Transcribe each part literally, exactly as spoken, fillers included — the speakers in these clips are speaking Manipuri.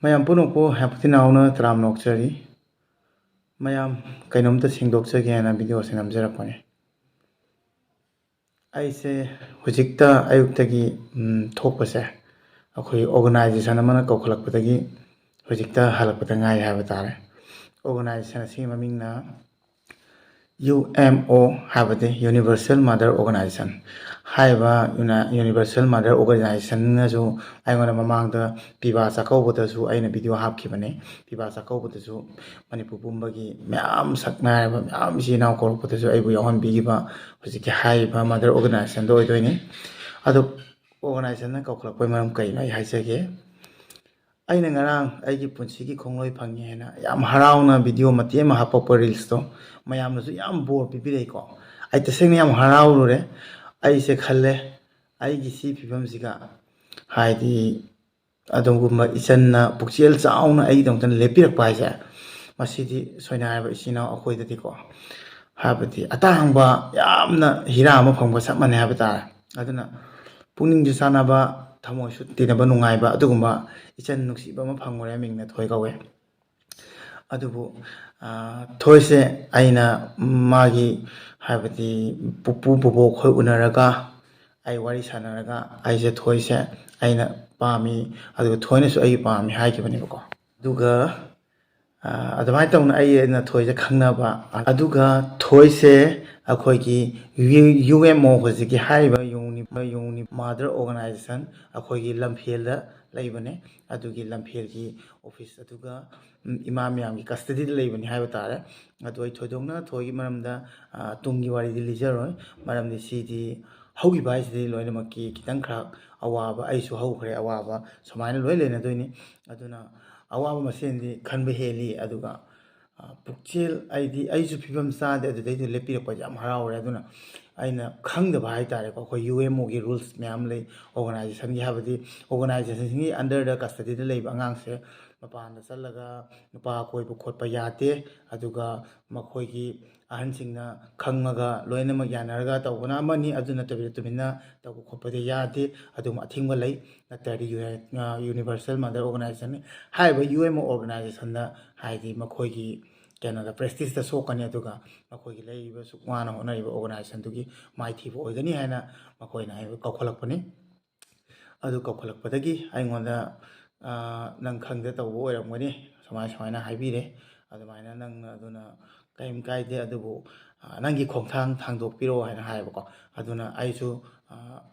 ꯃꯌꯥꯝ ꯄꯨꯝꯅꯃꯛꯄꯨ ꯍꯦꯄꯤ ꯅꯥꯎꯅ ꯇꯔꯥꯝꯅ ꯑꯣꯛꯆꯔꯤ꯫ ꯃꯌꯥꯝ, ꯀꯩꯅꯣꯝꯇ ꯁꯦꯡꯗꯣꯛꯆꯒꯦꯅ ꯚꯤꯗꯤꯑꯣꯁꯦ ꯅꯝꯖꯔꯛꯄꯅꯦ꯫ ꯑꯩꯁꯦ ꯍꯧꯖꯤꯛꯇ ꯑꯌꯨꯛꯇꯒꯤ, ꯎꯝ, ꯊꯣꯛꯄꯁꯦ, ꯑꯩꯈꯣꯏ ꯑꯣꯔꯒꯅꯥꯏꯖꯦꯁꯟ ꯑꯃꯅ ꯀꯧꯈꯠꯂꯛꯄꯗꯒꯤ ꯍꯧꯖꯤꯛꯇ ꯍꯜꯂꯛꯄꯗ ꯉꯥꯏꯔꯤ ꯍꯥꯏꯕ ꯇꯥꯔꯦ꯫ ꯑꯣꯔꯒꯅꯥꯏꯖꯦꯁꯟ ꯑꯁꯤꯒꯤ ꯃꯃꯤꯡꯅ ꯌꯨ ꯑꯦꯝ ꯑꯣ ꯍꯥꯏꯕꯗꯤ Universal Mother Organization꯫ ꯍꯥꯏꯔꯤꯕ ꯌꯨꯅ-, Universal Mother Organizationꯅꯁꯨ ꯑꯩꯉꯣꯟꯗ ꯃꯃꯥꯡꯗ ꯄꯤꯕꯥ ꯆꯥꯛꯀꯧꯕꯗꯁꯨ ꯑꯩꯅ ꯚꯤꯗꯤꯑꯣ ꯍꯥꯞꯈꯤꯕꯅꯦ꯫ ꯄꯤꯕꯥ ꯆꯥꯛꯀꯧꯕꯗꯁꯨ ꯃꯅꯤꯄꯨꯔ ꯄꯨꯝꯕꯒꯤ ꯃꯌꯥꯝ ꯁꯛ ꯅꯥꯏꯔꯕ ꯃꯌꯥꯝ ꯏꯆꯤꯜ ꯏꯅꯥꯎ ꯀꯧꯔꯛꯄꯗꯁꯨ ꯑꯩꯕꯨ ꯌꯥꯎꯍꯟꯕꯤꯈꯤꯕ ꯍꯧꯖꯤꯛꯀꯤ ꯍꯥꯏꯔꯤꯕ ꯃꯥꯗꯔ ꯑꯣꯔꯒꯅꯥꯏꯖꯦꯁꯟꯗꯣ ꯑꯣꯏꯗꯣꯏꯅꯤ꯫ ꯑꯗꯣ ꯑꯣꯔꯒꯅꯥꯏꯖꯦꯁꯟꯅ ꯀꯧꯈꯠꯂꯛꯄꯒꯤ ꯃꯔꯝ ꯀꯩꯅꯣ ꯑꯩ ꯍꯥꯏꯖꯒꯦ꯫ ꯑꯩꯅ ꯉꯔꯥꯡ ꯑꯩꯒꯤ ꯄꯨꯟꯁꯤꯒꯤ ꯈꯣꯡꯂꯣꯏ ꯐꯪꯉꯦ ꯍꯥꯏꯅ ꯌꯥꯝ ꯍꯔꯥꯎꯅ ꯚꯤꯗꯤꯑꯣ ꯃꯇꯦꯛ ꯑꯃ ꯍꯥꯞꯄꯛꯄ ꯔꯤꯜꯁꯇꯣ ꯃꯌꯥꯝꯅꯁꯨ ꯌꯥꯝ ꯕꯣꯔ ꯄꯤꯕꯤꯔꯛꯏꯀꯣ꯫ ꯑꯩ ꯇꯁꯦꯡꯅ ꯌꯥꯝ ꯍꯔꯥꯎꯔꯨꯔꯦ꯫ ꯑꯩꯁꯦ ꯈꯜꯂꯦ, ꯑꯩꯒꯤ ꯁꯤ ꯐꯤꯕꯝꯁꯤꯒ, ꯍꯥꯏꯗꯤ, ꯑꯗꯨꯒꯨꯝꯕ ꯏꯆꯟꯅ ꯄꯨꯛꯆꯦꯜ ꯆꯥꯎꯅ ꯑꯩꯒꯤꯗꯃꯛꯇ ꯂꯦꯞꯄꯤꯔꯛꯄ ꯍꯥꯏꯁꯦ, ꯃꯁꯤꯗꯤ ꯁꯣꯏꯅꯥꯏꯔꯕ ꯏꯆꯤꯟ ꯏꯅꯥꯎ ꯑꯩꯈꯣꯏꯗꯗꯤꯀꯣ, ꯍꯥꯏꯕꯗꯤ ꯑꯇꯥꯡꯕ ꯌꯥꯝꯅ ꯍꯤꯔꯥ ꯑꯃ ꯐꯪꯕ ꯆꯞ ꯃꯥꯟꯅꯩ ꯍꯥꯏꯕ ꯇꯥꯔꯦ꯫ ꯑꯗꯨꯅ ꯄꯨꯛꯅꯤꯡꯁꯨ ꯆꯥꯟꯅꯕ, ꯊꯃꯣꯏꯁꯨ ꯇꯤꯟꯅꯕ ꯅꯨꯡꯉꯥꯏꯕ ꯑꯗꯨꯒꯨꯝꯕ ꯏꯆꯟ ꯅꯨꯡꯁꯤꯕ ꯑꯃ ꯐꯪꯉꯨꯔꯦ꯫ ꯃꯤꯡꯅ ꯊꯣꯏ ꯀꯧꯋꯦ꯫ ꯑꯗꯨꯕꯨ, ꯑ, ꯊꯣꯏꯁꯦ ꯑꯩꯅ ꯃꯥꯒꯤ, ꯍꯥꯏꯕꯗꯤ, ꯄꯨꯄꯨ ꯕꯣꯕꯣꯛ ꯈꯣꯏ ꯎꯅꯔꯒ, ꯑꯩ ꯋꯥꯔꯤ ꯁꯥꯟꯅꯔꯒ, ꯑꯩꯁꯦ ꯊꯣꯏꯁꯦ ꯑꯩꯅ ꯄꯥꯝꯃꯤ, ꯑꯗꯨꯒ ꯊꯣꯏꯅꯁꯨ ꯑꯩ ꯄꯥꯝꯃꯤ ꯍꯥꯏꯈꯤꯕꯅꯦꯕꯀꯣ꯫ ꯑꯗꯨꯒ, ꯑ, ꯑꯗꯨꯃꯥꯏꯅ ꯇꯧꯅ ꯑꯩ ꯑꯩꯅ ꯊꯣꯏꯁꯦ ꯈꯪꯅꯕ꯫ ꯑꯗꯨꯒ ꯊꯣꯏꯁꯦ ꯑꯩꯈꯣꯏꯒꯤ ꯌꯨ-, ꯌꯨ ꯑꯦꯝ ꯑꯣ, ꯍꯧꯖꯤꯛꯀꯤ ꯍꯥꯏꯔꯤꯕ ꯌꯨꯅꯤ-, ꯌꯨꯅꯤ-, ꯃꯥꯗꯔ ꯑꯣꯔꯒꯅꯥꯏꯖꯦꯁꯟ ꯑꯩꯈꯣꯏꯒꯤ ꯂꯝꯐꯦꯜꯗ ꯂꯩꯕꯅꯦ꯫ ꯑꯗꯨꯒꯤ ꯂꯝꯐꯦꯜꯒꯤ ꯑꯣꯐꯤꯁ ꯑꯗꯨꯒ, ꯎꯝ, ꯏꯃꯥ ꯃꯌꯥꯝꯒꯤ ꯀꯁꯇꯗꯤꯗ ꯂꯩꯕꯅꯤ ꯍꯥꯏꯕ ꯇꯥꯔꯦ꯫ ꯑꯗꯣ ꯑꯩ ꯊꯣꯏꯗꯣꯛꯅ ꯊꯣꯏꯒꯤ ꯃꯔꯝꯗ, ꯑ, ꯇꯨꯡꯒꯤ ꯋꯥꯔꯤꯗꯤ ꯂꯤꯖꯔꯣꯏ, ꯃꯔꯝꯗꯤ ꯁꯤꯗꯤ ꯍꯧꯈꯤꯕ ꯍꯥꯏꯁꯤꯗꯤ ꯂꯣꯏꯅꯃꯛꯀꯤ ꯈꯤꯇꯪ ꯈꯔ ꯑꯋꯥꯕ, ꯑꯩꯁꯨ ꯍꯧꯈ꯭ꯔꯦ ꯑꯋꯥꯕ, ꯁꯨꯃꯥꯏꯅ ꯂꯣꯏ ꯂꯩꯅꯗꯣꯏꯅꯤ꯫ ꯑꯗꯨꯅ ꯑꯋꯥꯕ ꯃꯁꯦꯟꯗꯤ ꯈꯟꯕ ꯍꯦꯜꯂꯤ꯫ ꯑꯗꯨꯒ, ꯑ, ꯄꯨꯛꯆꯦꯜ, ꯑꯩꯗꯤ ꯑꯩꯁꯨ ꯐꯤꯕꯝ ꯆꯥꯗꯦ, ꯑꯗꯨꯗꯩꯗꯨ ꯂꯦꯞꯄꯤꯔꯛꯄꯁꯦ ꯌꯥꯝ ꯍꯔꯥꯎꯔꯦ꯫ ꯑꯗꯨꯅ ꯑꯩꯅ ꯈꯪꯗꯕ ꯍꯥꯏ ꯇꯥꯔꯦꯀꯣ, ꯑꯩꯈꯣꯏ ꯌꯨ ꯑꯦꯝ ꯑꯣꯒꯤ ꯔꯨꯜꯁ ꯃꯌꯥꯝ ꯂꯩ, ꯑꯣꯔꯒꯅꯥꯏꯖꯦꯁꯟꯒꯤ, ꯍꯥꯏꯕꯗꯤ ꯑꯣꯔꯒꯅꯥꯏꯖꯦꯁꯟꯁꯤꯡꯒꯤ ꯑꯟꯗꯔꯗ ꯀꯁꯇꯗꯤꯗ ꯂꯩꯕ ꯑꯉꯥꯡꯁꯦ ꯃꯄꯥꯟꯗ ꯆꯠꯂꯒ ꯅꯨꯄꯥ ꯀꯣꯏꯕ ꯈꯣꯠꯄ ꯌꯥꯗꯦ꯫ ꯑꯗꯨꯒ ꯃꯈꯣꯏꯒꯤ, ꯑꯍꯟꯁꯤꯡꯅ ꯈꯪꯉꯒ ꯂꯣꯏꯅꯃꯛ ꯌꯥꯅꯔꯒ ꯇꯧꯕꯅ ꯑꯃꯅꯤ꯫ ꯑꯗꯨ ꯅꯠꯇꯕꯤꯗ ꯇꯨꯃꯤꯟꯅ ꯇꯧꯕ ꯈꯣꯠꯄꯗꯤ ꯌꯥꯗꯦ꯫ ꯑꯗꯨꯝ ꯑꯊꯤꯡꯕ ꯂꯩ꯫ ꯅꯠꯇ꯭ꯔꯗꯤ ꯌꯨ-, ꯑ, Universal Mother Organization ꯍꯥꯏꯔꯤꯕ ꯌꯨ ꯑꯦꯝ ꯑꯣ organization ꯗ, ꯍꯥꯏꯗꯤ, ꯃꯈꯣꯏꯒꯤ ꯀꯩꯅꯣꯗ, prestige ꯇ ꯁꯣꯛꯀꯅꯤ, ꯑꯗꯨꯒ ꯃꯈꯣꯏꯒꯤ ꯂꯩꯔꯤꯕ ꯁꯨꯛ ꯋꯥꯅ ꯍꯣꯠꯅꯔꯤꯕ organization ꯗꯨꯒꯤ ꯃꯥꯏꯊꯤꯕ ꯑꯣꯏꯒꯅꯤ ꯍꯥꯏꯅ ꯃꯈꯣꯏꯅ ꯑꯩꯕꯨ ꯀꯧꯈꯠꯂꯛꯄꯅꯤ꯫ ꯑꯗꯨ ꯀꯧꯈꯠꯂꯛꯄꯗꯒꯤ ꯑꯩꯉꯣꯟꯗ, "ꯑ, ꯅꯪ ꯈꯪꯗ ꯇꯧꯕ ꯑꯣꯏꯔꯝꯒꯅꯤ, ꯁꯨꯃꯥꯏ ꯁꯨꯃꯥꯏꯅ ꯍꯥꯏꯕꯤꯔꯦ, ꯑꯗꯨꯃꯥꯏꯅ ꯅꯪꯅ, ꯑꯗꯨꯅ ꯀꯔꯤꯝ ꯀꯥꯏꯗꯦ, ꯑꯗꯨꯕꯨ, ꯑ, ꯅꯪꯒꯤ ꯈꯣꯡꯊꯥꯡ ꯊꯥꯡꯗꯣꯛꯄꯤꯔꯛꯑꯣ" ꯍꯥꯏꯅ ꯍꯥꯏꯌꯦꯕꯀꯣ꯫ ꯑꯗꯨꯅ ꯑꯩꯁꯨ, ꯑ,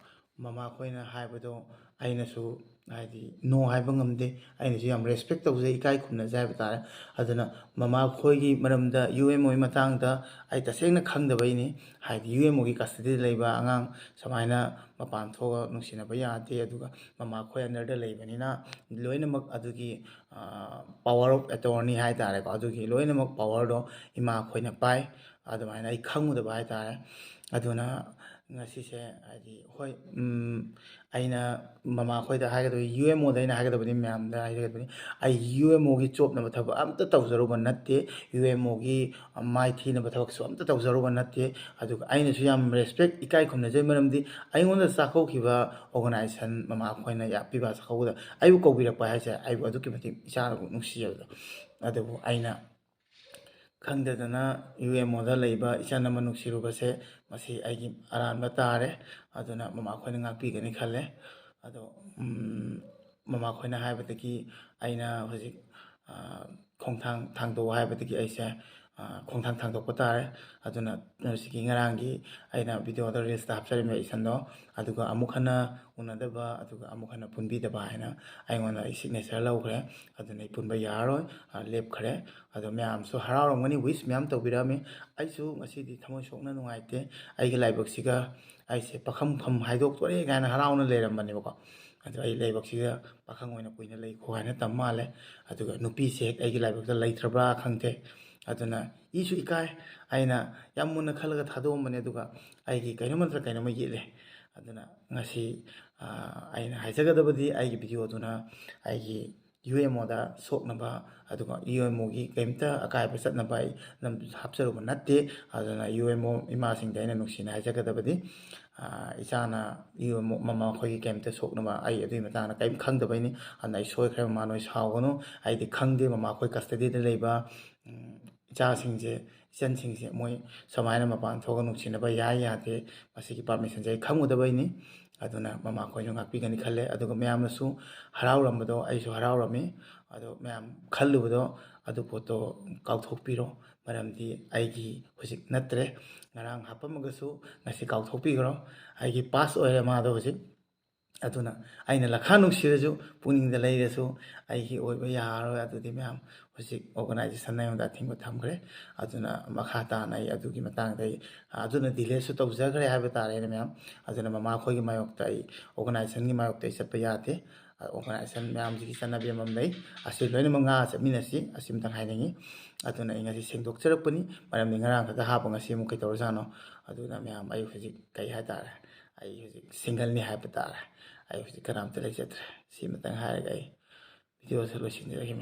ꯃꯃꯥ ꯈꯣꯏꯅ ꯍꯥꯏꯕꯗꯣ ꯑꯩꯅꯁꯨ, ꯍꯥꯏꯗꯤ, no ꯍꯥꯏꯕ ꯉꯝꯗꯦ꯫ ꯑꯩꯅꯁꯨ ꯌꯥꯝ respect ꯇꯧꯖꯩ, ꯏꯀꯥꯏ ꯈꯨꯝꯅꯖꯩ ꯍꯥꯏꯕ ꯇꯥꯔꯦ꯫ ꯑꯗꯨꯅ ꯃꯃꯥ ꯈꯣꯏꯒꯤ ꯃꯔꯝꯗ, ꯌꯨ ꯑꯦꯝ ꯑꯣꯒꯤ ꯃꯇꯥꯡꯗ ꯑꯩ ꯇꯁꯦꯡꯅ ꯈꯪꯗꯕꯩꯅꯤ꯫ ꯍꯥꯏꯗꯤ, ꯌꯨ ꯑꯦꯝ ꯑꯣꯒꯤ custody ꯗ ꯂꯩꯕ ꯑꯉꯥꯡ ꯁꯨꯃꯥꯏꯅ ꯃꯄꯥꯟ ꯊꯣꯛꯑꯒ ꯅꯨꯡꯁꯤꯅꯕ ꯌꯥꯗꯦ, ꯑꯗꯨꯒ ꯃꯃꯥ ꯈꯣꯏ under ꯗ ꯂꯩꯕꯅꯤꯅ ꯂꯣꯏꯅꯃꯛ ꯑꯗꯨꯒꯤ, ꯑ, power of attorney ꯍꯥꯏ ꯇꯥꯔꯦꯀꯣ, ꯑꯗꯨꯒꯤ ꯂꯣꯏꯅꯃꯛ power ꯗꯣ ꯏꯃꯥ ꯈꯣꯏꯅ ꯄꯥꯏ꯫ ꯑꯗꯨꯃꯥꯏꯅ ꯑꯩ ꯈꯪꯉꯨꯗꯕ ꯍꯥꯏ ꯇꯥꯔꯦ꯫ ꯑꯗꯨꯅ ꯉꯁꯤꯁꯦ, ꯍꯥꯏꯗꯤ, ꯍꯣꯏ, ꯎꯝ, ꯑꯩꯅ ꯃꯃꯥ ꯈꯣꯏꯗ ꯍꯥꯏꯒꯗꯕ, ꯌꯨ ꯑꯦꯝ ꯑꯣꯗ ꯑꯩꯅ ꯍꯥꯏꯒꯗꯕꯅꯤ, ꯃꯌꯥꯝꯗ ꯍꯥꯏꯒꯗꯕꯅꯤ, ꯑꯩ ꯌꯨ ꯑꯦꯝ ꯑꯣꯒꯤ ꯆꯣꯞꯅꯕ ꯊꯕꯛ ꯑꯝꯇ ꯇꯧꯖꯔꯨꯕ ꯅꯠꯇꯦ, ꯌꯨ ꯑꯦꯝ ꯑꯣꯒꯤ ꯃꯥꯏ ꯊꯤꯅꯕ ꯊꯕꯛꯁꯨ ꯑꯝꯇ ꯇꯧꯖꯔꯨꯕ ꯅꯠꯇꯦ꯫ ꯑꯗꯨꯒ ꯑꯩꯅꯁꯨ ꯌꯥꯝ respect, ꯏꯀꯥꯏ ꯈꯨꯝꯅꯖꯩ, ꯃꯔꯝꯗꯤ ꯑꯩꯉꯣꯟꯗ ꯆꯥꯛꯀꯧꯈꯤꯕ organization ꯃꯃꯥ ꯈꯣꯏꯅ ꯌꯥꯝ ꯄꯤꯕ ꯆꯥꯛꯀꯧꯕꯗ ꯑꯩꯕꯨ ꯀꯧꯕꯤꯔꯛꯄ ꯍꯥꯏꯁꯦ, ꯑꯩꯕꯨ ꯑꯗꯨꯛꯀꯤ ꯃꯇꯤꯛ ꯏꯆꯥꯅꯕꯨ ꯅꯨꯡꯁꯤꯖꯕꯗꯣ꯫ ꯑꯗꯨꯕꯨ ꯑꯩꯅ ꯈꯪꯗꯗꯅ ꯌꯨ ꯑꯦꯝ ꯑꯣꯗ ꯂꯩꯕ ꯏꯆꯟ ꯑꯃ ꯅꯨꯡꯁꯤꯔꯨꯕꯁꯦ, ꯃꯁꯤ ꯑꯩꯒꯤ ꯑꯔꯥꯟꯕ ꯇꯥꯔꯦ꯫ ꯑꯗꯨꯅ ꯃꯃꯥ ꯈꯣꯏꯅ ꯉꯥꯛꯄꯤꯒꯅꯤ ꯈꯜꯂꯦ꯫ ꯑꯗꯣ, ꯎꯝ, ꯃꯃꯥ ꯈꯣꯏꯅ ꯍꯥꯏꯕꯗꯒꯤ ꯑꯩꯅ ꯍꯧꯖꯤꯛ, ꯑ, ꯈꯣꯡꯊꯥꯡ ꯊꯥꯡꯗꯣꯛꯑꯣ ꯍꯥꯏꯕꯗꯒꯤ ꯑꯩꯁꯦ, ꯑ, ꯈꯣꯡꯊꯥꯡ ꯊꯥꯡꯗꯣꯛꯄ ꯇꯥꯔꯦ꯫ ꯑꯗꯨꯅ ꯍꯧꯖꯤꯛꯀꯤ ꯉꯔꯥꯡꯒꯤ ꯑꯩꯅ video ꯗ, reels ꯇ ꯍꯥꯞꯆꯔꯝꯃꯤꯕ ꯏꯆꯟꯗꯣ, ꯑꯗꯨꯒ ꯑꯃꯨꯛ ꯍꯟꯅ ꯎꯅꯗꯕ, ꯑꯗꯨꯒ ꯑꯃꯨꯛ ꯍꯟꯅ ꯄꯨꯟꯕꯤꯗꯕ ꯍꯥꯏꯅ ꯑꯩꯉꯣꯟꯗ ꯑꯩ signature ꯂꯧꯈ꯭ꯔꯦ꯫ ꯑꯗꯨꯅ ꯑꯩ ꯄꯨꯟꯕ ꯌꯥꯔꯔꯣꯏ, ꯑ, ꯂꯦꯞꯈ꯭ꯔꯦ꯫ ꯑꯗꯣ ꯃꯌꯥꯝꯁꯨ ꯍꯔꯥꯎꯔꯝꯒꯅꯤ, wish ꯃꯌꯥꯝ ꯇꯧꯕꯤꯔꯛꯑꯝꯃꯤ꯫ ꯑꯩꯁꯨ ꯉꯁꯤꯗꯤ ꯊꯃꯣꯏ ꯁꯣꯛꯅ ꯅꯨꯡꯉꯥꯏꯇꯦ꯫ ꯑꯩꯒꯤ ꯂꯥꯏꯕꯛꯁꯤꯒ ꯑꯩꯁꯦ ꯄꯥꯈꯪꯐꯝ ꯍꯥꯏꯗꯣꯛꯇꯣꯔꯦ ꯀꯥꯏꯅ ꯍꯔꯥꯎꯅ ꯂꯩꯔꯝꯕꯅꯦꯕꯀꯣ꯫ ꯑꯗꯣ ꯑꯩ ꯂꯥꯏꯕꯛꯁꯤꯒ ꯄꯥꯈꯪ ꯑꯣꯏꯅ ꯀꯨꯏꯅ ꯂꯩꯈꯣ ꯍꯥꯏꯅ ꯇꯝ ꯃꯥꯜꯂꯦ꯫ ꯑꯗꯨꯒ ꯅꯨꯄꯤꯁꯦ ꯍꯦꯛ ꯑꯩꯒꯤ ꯂꯥꯏꯕꯛꯇ ꯂꯩꯇ꯭ꯔꯕ꯭ꯔꯥ ꯈꯪꯗꯦ꯫ ꯑꯗꯨꯅ ꯏꯁꯨ ꯏꯀꯥꯏ꯫ ꯑꯩꯅ ꯌꯥꯝ ꯃꯨꯟꯅ ꯈꯜꯂꯒ ꯊꯥꯗꯣꯛꯑꯝꯕꯅꯦ, ꯑꯗꯨꯒ ꯑꯩꯒꯤ ꯀꯩꯅꯣꯝ ꯅꯠꯇ꯭ꯔ ꯀꯩꯅꯣꯝꯃ ꯌꯦꯠꯂꯦ꯫ ꯑꯗꯨꯅ ꯉꯁꯤ, ꯑ, ꯑꯩꯅ ꯍꯥꯏꯖꯒꯗꯕꯗꯤ, ꯑꯩꯒꯤ video ꯗꯨꯅ ꯑꯩꯒꯤ ꯌꯨ ꯑꯦꯝ ꯑꯣꯗ ꯁꯣꯛꯅꯕ, ꯑꯗꯨꯒ ꯌꯨ ꯑꯦꯝ ꯑꯣꯒꯤ ꯀꯔꯤꯝꯇ ꯑꯀꯥꯏꯕ ꯆꯠꯅꯕ ꯑꯩ ꯅꯝ-, ꯍꯥꯞꯆꯔꯨꯕ ꯅꯠꯇꯦ꯫ ꯑꯗꯨꯅ ꯌꯨ ꯑꯦꯝ ꯑꯣ ꯏꯃꯥꯁꯤꯡꯗ ꯑꯩꯅ ꯅꯨꯡꯁꯤꯅ ꯍꯥꯏꯖꯒꯗꯕꯗꯤ, ꯑꯥ, ꯏꯆꯥꯅ ꯌꯨ ꯑꯦꯝ ꯑꯣ ꯃꯃꯥ ꯑꯩꯈꯣꯏꯒꯤ ꯀꯔꯤꯝꯇ ꯁꯣꯛꯅꯕ, ꯑꯩ ꯑꯗꯨꯒꯤ ꯃꯇꯥꯡꯗ ꯀꯔꯤꯝ ꯈꯪꯗꯕꯩꯅꯤ꯫ ꯑꯗꯨꯅ ꯑꯩ ꯁꯣꯏꯈ꯭ꯔꯦ, ꯃꯃꯥ ꯅꯣꯏ ꯁꯥꯎꯒꯅꯨ꯫ ꯑꯩꯗꯤ ꯈꯪꯗꯦ ꯃꯃꯥ ꯑꯩꯈꯣꯏ ꯀꯁꯇꯗꯤꯗ ꯂꯩꯕ, ꯎꯝ, ꯏꯆꯥꯁꯤꯡꯁꯦ, ꯏꯆꯟꯁꯤꯡꯁꯦ ꯃꯣꯏ ꯁꯨꯃꯥꯏꯅ ꯃꯄꯥꯟ ꯊꯣꯛꯑꯒ ꯅꯨꯡꯁꯤꯅꯕ ꯌꯥꯏ ꯌꯥꯗꯦ, ꯃꯁꯤꯒꯤ ꯄꯥꯔꯃꯤꯁꯟꯁꯦ ꯑꯩ ꯈꯪꯉꯨꯗꯕꯩꯅꯤ꯫ ꯑꯗꯨꯅ ꯃꯃꯥ ꯑꯩꯈꯣꯏꯁꯨ ꯉꯥꯛꯄꯤꯒꯅꯤ ꯈꯜꯂꯦ꯫ ꯑꯗꯨꯒ ꯃꯌꯥꯝꯅꯁꯨ ꯍꯔꯥꯎꯔꯝꯕꯗꯣ ꯑꯩꯁꯨ ꯍꯔꯥꯎꯔꯝꯃꯤ꯫ ꯑꯗꯣ ꯃꯌꯥꯝ ꯈꯜꯂꯨꯕꯗꯣ, ꯑꯗꯨ ꯄꯣꯠꯇꯣ ꯀꯥꯎꯊꯣꯛꯄꯤꯔꯣ꯫ ꯃꯔꯝꯗꯤ ꯑꯩꯒꯤ ꯍꯧꯖꯤꯛ ꯅꯠꯇ꯭ꯔꯦ꯫ ꯉꯔꯥꯡ ꯍꯥꯞꯄꯝꯃꯒꯁꯨ ꯉꯁꯤ ꯀꯥꯎꯊꯣꯛꯄꯤꯈ꯭ꯔꯣ꯫ ꯑꯩꯒꯤ ꯄꯥꯁ ꯑꯣꯏꯔꯦ ꯃꯥꯗꯣ ꯍꯧꯖꯤꯛ꯫ ꯑꯗꯨꯅ ꯑꯩꯅ ꯂꯈꯥ ꯅꯨꯡꯁꯤꯔꯁꯨ, ꯄꯨꯛꯅꯤꯡꯗ ꯂꯩꯔꯁꯨ, ꯑꯩꯒꯤ ꯑꯣꯏꯕ ꯌꯥꯔꯔꯣꯏ꯫ ꯑꯗꯨꯗꯤ ꯃꯌꯥꯝ, ꯍꯧꯖꯤꯛ ꯑꯣꯔꯒꯅꯥꯏꯖꯦꯁꯟꯅ ꯑꯩꯉꯣꯟꯗ ꯑꯊꯤꯡꯕ ꯊꯝꯈ꯭ꯔꯦ꯫ ꯑꯗꯨꯅ ꯃꯈꯥ ꯇꯥꯅ ꯑꯩ ꯑꯗꯨꯒꯤ ꯃꯇꯥꯡꯗ ꯑꯩ, ꯑꯗꯨꯅ ꯗꯤꯂꯦꯁꯨ ꯇꯧꯖꯈ꯭ꯔꯦ ꯍꯥꯏꯕ ꯇꯥꯔꯦ ꯑꯩꯅ ꯃꯌꯥꯝ꯫ ꯑꯗꯨꯅ ꯃꯃꯥ ꯑꯩꯈꯣꯏꯒꯤ ꯃꯥꯌꯣꯛꯇ ꯑꯩ, ꯑꯣꯔꯒꯅꯥꯏꯖꯦꯁꯟꯒꯤ ꯃꯥꯌꯣꯛꯇ ꯑꯩ ꯆꯠꯄ ꯌꯥꯗꯦ꯫ ꯑꯣꯔꯒꯅꯥꯏꯖꯦꯁꯟ ꯃꯌꯥꯝꯁꯤꯒꯤ ꯆꯠꯅꯕꯤ ꯑꯃ ꯂꯩ꯫ ꯑꯁꯤ ꯂꯣꯏꯅꯃꯛ ꯉꯥꯛꯑ ꯆꯠꯃꯤꯟꯅꯁꯤ, ꯑꯁꯤꯃꯇꯪ ꯍꯥꯏꯅꯤꯡꯉꯤ꯫ ꯑꯗꯨꯅ ꯑꯩ ꯉꯁꯤ ꯁꯦꯡꯗꯣꯛꯆꯔꯛꯄꯅꯤ, ꯃꯔꯝꯗꯤ ꯉꯔꯥꯡ ꯈꯛꯇ ꯍꯥꯞꯄ ꯉꯁꯤ ꯑꯃꯨꯛ ꯀꯩꯗꯧꯔꯖꯥꯠꯅꯣ? ꯑꯗꯨꯅ ꯃꯌꯥꯝ, ꯑꯩ ꯍꯧꯖꯤꯛ ꯀꯩ ꯍꯥꯏꯇꯥꯔꯦ, ꯑꯩ ꯍꯧꯖꯤꯛ ꯁꯤꯡꯒꯜꯅꯤ ꯍꯥꯏꯕ ꯇꯥꯔꯦ꯫ ꯑꯩ ꯍꯧꯖꯤꯛ ꯀꯅꯥꯝꯇ ꯂꯩꯖꯗ꯭ꯔꯦ꯫ ꯁꯤꯃꯇꯪ ꯍꯥꯏꯔꯒ ꯑꯩ ꯚꯤꯗꯤꯑꯣꯁꯦ ꯂꯣꯏꯁꯤꯟꯖꯔꯒꯦ꯫